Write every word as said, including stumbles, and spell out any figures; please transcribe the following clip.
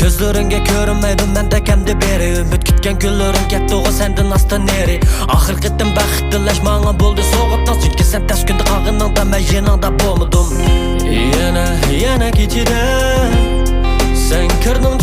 كۆزلىرىڭگە كۆرۈنمەيدۇ مەندەك ئەمدى بىرى. ئۈمىد كۈتكەن كۈنلىرىم كەتتىغۇ سەندىن ئاستا نېرى. ئاخىرقى قېتىم بەخت تىلەش ماڭا بولدى سوۋغىتىڭ، چۈنكى سەن تەس كۈندە قالغىنىڭدا مەن يېنىڭدا بولمىدىم. يەنە، يەنە كېچىدە سەن كىردىڭ